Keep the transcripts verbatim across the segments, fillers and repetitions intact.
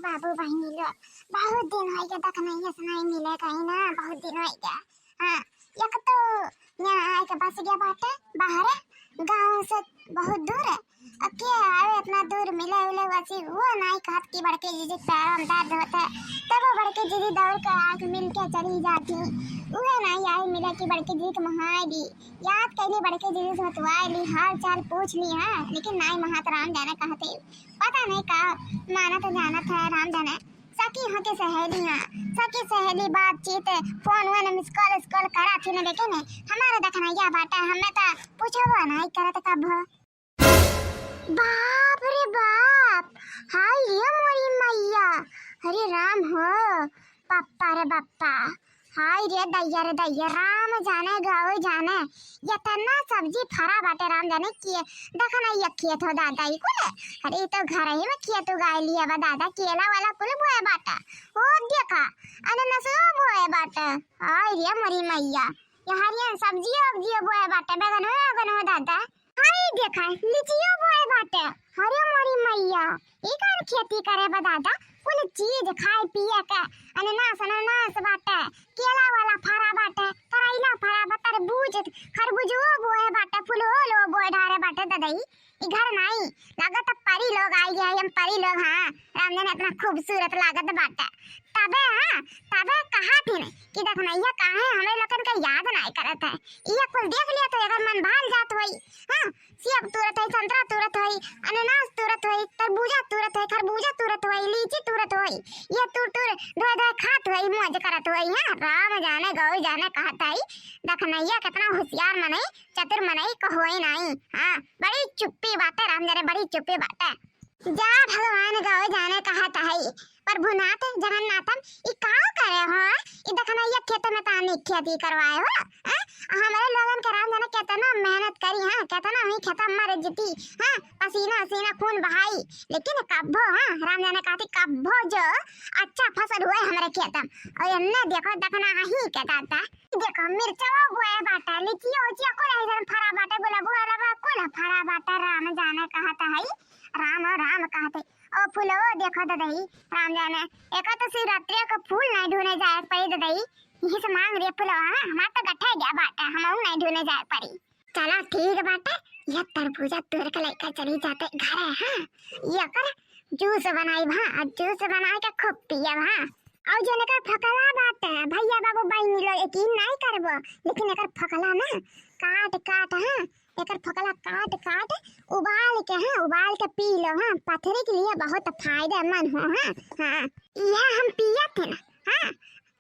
बाबू बहिनी लोग, बहुत दिन होइ गया दखनैया से नाहीं मिले कहीं ना, बहुत दिन होइ गया। हाँ, एक तो यहाँ आइके बस गया बाटे बाहर, गाँव से बहुत दूर। अब के आवे इतना दूर मिले उले, वैसे वो नाहीं कहत कि बड़के जीजी के पैर में दर्द होता है, तब वो बड़के जीजी दौड़ के आके मिल के चली जाती। उहे नाहीं आई मिले कि बड़के जीजी के मोहाय दी, याद कैली बड़के जीजी से बतवाए ली, हाल चाल पूछ ली, हाँ, लेकिन नाहीं महात राम जाने कहते, पता नहीं का मानत जानत है राम जाने। सखी हो के सहेली, हाँ, सखी सहेली बातचीत, फोन वोन मिस कॉल उस कॉल करा थी न, लेकिन हमारे दखनैया बाटे, हमें तो पूछबो नहीं करत कब हो। बाप रे बाप, हाय रे मोरी मैया, अरे राम हो, पप्पा रे पप्पा, हाय रे दैया रे दैया, राम जाने गौ जाने, एतना सब्जी फरा बाटे राम जाने किए, देखा ना ये खेत हो दादा ई कुल, अरे ई तो घर ही में खेत उगाए लिए बा दादा, केला वाला कुल बोए बाटा, ओ देखा, अननसो बोए बाटा, हाय रे मोरी मैया, ये हरियन सब्जियो उब्जियो बोए बाटा, बैगन हो, बैगन हो दादा, हाय देखा, लिचियो बोए बाटे। अरे मोरी मैया, ई कौन खेती करे बा दादा? कुल चीज खाए पिए के, अननास, अननास बाटे, केला वाला फरा बाटे, करैला फरा बा, तरबूज, खरबूजो बोए बाटे, फुलवो लो बोए ढारे बाटे ददई। ई घर नाई, लागत परी लोग आई गए, हम परी लोग, हाँ। राम जाने इतना खूबसूरत लागत बाटे। तबे, हाँ, तबे कहा थी कि दखनैया काहे हमरे लोगन के याद नाई करत है। इहे कुल देख लिया तो एकर मन बहल जात होई। हाँ, सेब तुरत होई, संतरा तुरत होई, अनानास तुरत होई, तरबूजा तुरत होई, खरबूजा तुरत होई, लीची तुरत होई। ये तुर तुर धोए धोए खात होई, मौज करत होई। हाँ, राम जाने, गौ जाने कहत हई। दखनैया कितना होशियार मनई, चतुर मनई कहोई नाई। हाँ, बड़ी चुप्पी बाटे राम जाने, बड़ी चुप्पी बाटे। जा भगवान गौ जाने कहत हई, प्रभुनाथ जगन्नाथम, ई का करे हो? ई दखनैया खेत में तानी खेती करवाए हो, हैं? आ हमरे लोगन के राम जाने केतना मेहनत करी, हाँ, केतना हुई खेतम मर जिती, हाँ, पसीना, पसीना खून बहाई, लेकिन कब्बो, हाँ, राम जाने कहती कब्बो जो अच्छा फसल हुए हमरे खेतम। और एन्ने देखो दखना ही के दादा, देखो मिर्चवा बोए बाटे, लिचियो उचियो कुल ऐसन फरा बाटे, गुलाबो वाला कुल फरा बाटे, राम जाने कहत हई, राम राम कहत हई। ओ फुलवो देखो ददई, राम जाने, एका तो शिवरात्रि का फूल नहीं ढूंढे जाए पड़ी ददई, यही से मांग रही फुलवा, हाँ, हमार तो गठे गया बाटे, हमहू नहीं ढूंढे जाए पड़ी। चला ठीक बाटे, यह तरबूजा तोड़ के लेकर चली जाते घरे, हाँ, ये कर जूस बनाई, हाँ, और जूस बनाए के खूब पियब, हाँ। और जो एकर फकला बाटे, भैया बाबू बहिनी लोग यकीन नहीं करबो, लेकिन एकर फकला ना काट काट, हाँ, एकर फकला काट काट उबाल के, हाँ, उबाल के पी लो, हाँ, पथरी के लिए बहुत फायदेमंद हो, हाँ, हाँ। यह हम पियत है ना, हाँ,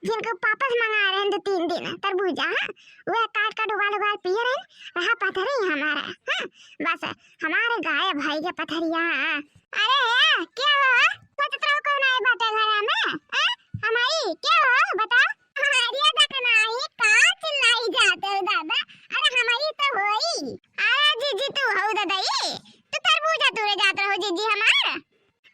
जिनको वापस मंगा रहे हैं दो तीन दिन तरबूजा, हाँ, वह काट काट उबाल उबाल पिए रहे, रहा पथरी हमारा, हाँ, बस हमारे गायब भई गे पथरिया, हाँ। अरे, क्या हो? सोचत रहो कौन आए बाटे घरा में, हाँ? हमारी, क्या हो? बताओ। अरे दखनाही, का चिल्लाई जात हो दादा? अरे हमारी तो होई। अरे जीजी तू हो ददई, तू तरबूजा तूरे जात रहो जीजी हमार।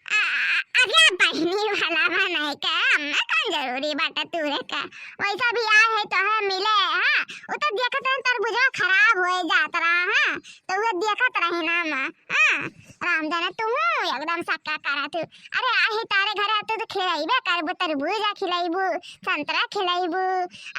आ, आ, अरे बहिनी वाला बनाए के, हमें कौन जरूरी बाटे तूरे के? वैसा भी आए है तो है मिले, हाँ? वो तो देखत रहे तरबूजा खराब होए जात रहा, हाँ? तो वो देखत रही ना हम, हाँ? राम जाने तू एकदम सक्का करा तू। अरे आही तारे घरे तू तो खिलाइबे करबू, तरबूजा खिलाइबू, संतरा खिलाइबू,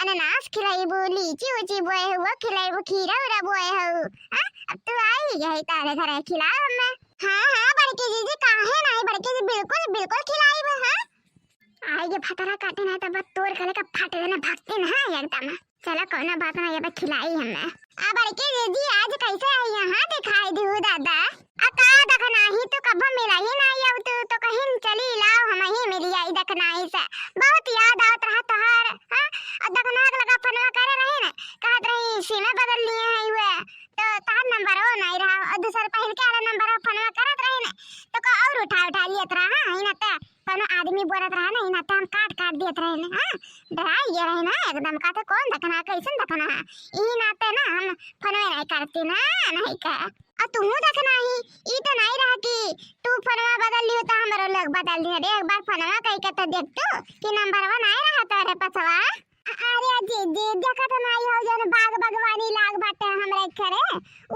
अनानास खिलाइबू, लीची उची बोए हो वो खिलाइबू, खीरा उरा बोए हो। हाँ, अब तू आई यही तारे घरे खिलाओ हमें। हाँ हाँ बड़की जीजी, काहे नहीं बड़की जी, बिल्कुल बिल्कुल खिलाइबू। हाँ, आई ये फतरा काटे ना तब तोर गले का फाट देना भक्ति ना एकदम। चला कौनो बात ना, ये बा खिलाई हमें। आ बड़की दीदी आज कैसे आई यहाँ दिखाई दिहू दादा? आ का दखनाही तू कभो मिला ही ना, अब तू तो कहीं चली लाओ हम ही मिली आई दखनाही से। बहुत याद आवत रहा तोहार, हाँ? और दखना के लगा फोनवा करे रही ना, कहत रही सिम बदल लिए हैं हुए, तो तार नंबर वो नहीं रहा और दूसर पहिल के वाला नंबर फोनवा करत रही ना, तो का और उठा उठा लियत रहा, हाँ? ही ना तो कौनो आदमी बोलत रहा ना, ई नाते हम काट काट देत रहे ना, हाँ? डराई गए रहे ना एकदम, कहते कौन दखना, कैसन दखना है? ई नाते ना हम फोनवे नहीं करती ना, नहीं का। और तू दखना ही, ई तो नहीं रहा कि तू फोनवा बदल लियो तो हमरो लोग बदल दिए। अरे एक बार फोनवा कह के तो देख तू कि नंबरवा नहीं रहा तोरे पसवा। अरे जिज्जी, देखत नाई हो जौन बाग बगवानी लाग बाटे हमरे घरे,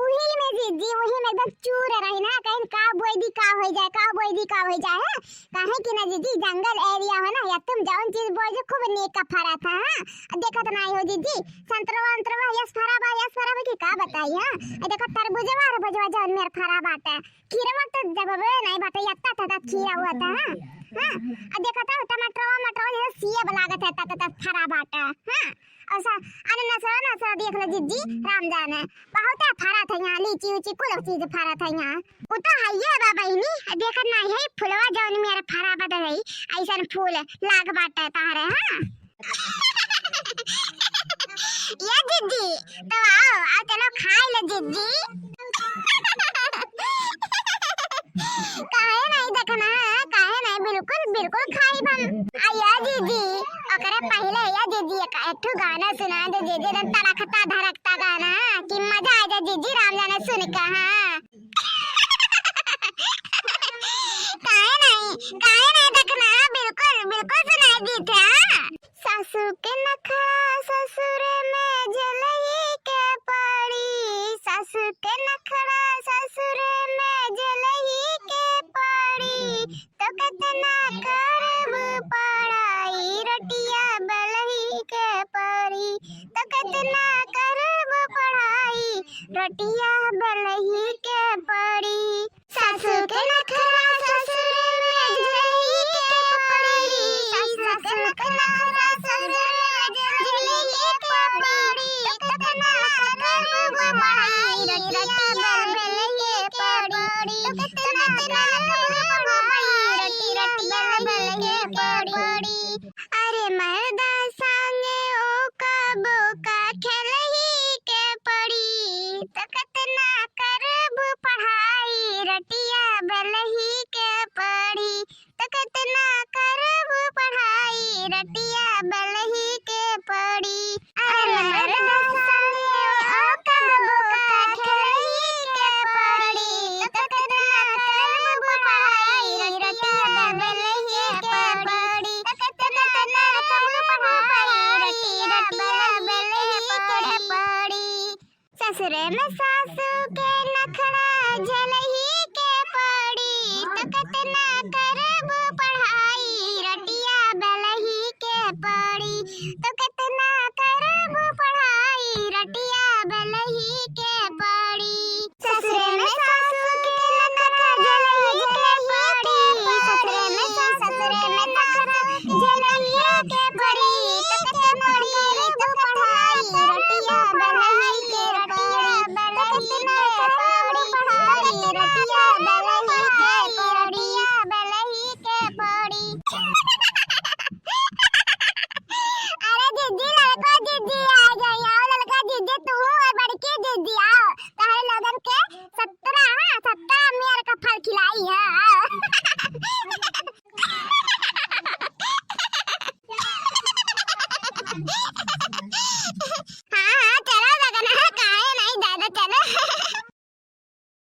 उही में जिज्जी, उही में एकदम चूर रही ना, कहीं का बोई दी का होइ जाए, का बोई दी का होइ जाए, हैं? काहे कि ना जिज्जी, जंगल area हो ना, या तुम जौन चीज बोई जो खूब नीक का फरा था, हाँ? अब देखत नाई हो जिज्जी, संतरवा अंतरवा यस फरा बा, यस फरा बा कि का बताई, हाँ? अब देखो तरबुजवा, तरबुजवा जौन मेर फरा बाटे, खीरवा तो जबबे नाई बाटे, यत्ता तत्ता खीरा हुआ था, हाँ? हाँ? अब देखो तो टमाटरवा, मटरवा जैसे सेब लागत है, तत्ता तत्ता फरा बाटे, हाँ? और सा-, अननसवा, नसवा देख लो जिज्जी, राम जाने, बहुत फरा था यहाँ, लीची उची कुल चीज फरा था यहाँ। उ तो हइये बा बहिनी, देखत नाई है, फुलवा जौन मेर फरा बा दे, ऐसन फूल लाग बाटे तारे, हाँ? ये जिज्जी, तो आओ, आओ, चलो खाई लो जिज्जी। काहे नाई देखना, काहे नाई, बिल्कुल, बिल्कुल खाई हम। आ ये जिज्जी, ओकरे पहिले ये जिज्जी, एक, एक ठो गाना सुना दे जिज्जी, एकदम तड़कता धड़कता गाना, कि मजा आ जाए जिज्जी, राम जाने सुन के, हाँ। काहे नाई, काहे नाई देखना, बिल्कुल, बिल्कुल सुनाई दी थे, हाँ। सासू के नखरा ससुरे में झेलही के पड़ी, सासू के नखरा ससुरे में झेलही के पड़ी, तो कितना करब पढ़ाई, रोटिया बेलही के पड़ी, तो कितना करब पढ़ाई, रोटिया बेलही के पड़ी। सासू के नखरा ससुर में झेलही के पड़ी, सासू के नखरा ससुर में झेलही के पड़ी। तो कितना करब पढ़ाई, रोटिया बेलही के पड़ी। तो कितना करब पढ़ाई, रोटिया बेलही के पड़ी। अरे मर्दा संगे ओका बोका खेलही के पड़ी, तो कितना करब पढ़ाई, रोटिया बेलही के पड़ी, तो कितना करब पढ़ाई, रोटिया बेलही के पड़ी। अरे मर्दा संगे ओका बोका खेलही के पड़ी, तो कितना करब पढ़ाई, रोटिया बेलही के पड़ी, तो कितना करब पढ़ाई, रोटिया बेलही के पड़ी। ससुरे में सासू के नखरा झेलही के पड़ी, तो कितना करब पढ़ाई, रोटिया बेलही के पड़ी, तो कितना करब पढ़ाई, रोटिया बेलही के पड़ी। ससुरे में सासू के नखरा झेलही के पड़ी, ससुरे में सासू के नखरा झेलही के पड़ी, तो कितना करब पढ़ाई, रोटिया बेलही के पड़ी, तो कितना करब पढ़ाई, रोटिया बेलही के पड़ी, बेलही के पड़ी। अरे जिज्जी, ललका जिज्जी आ गई, आओ ललका जिज्जी, तू और बड़की जिज्जी आओ, तहरे लोगन के सत्रह, हाँ, सत्रह मेर का फल खिलाई है, आओ।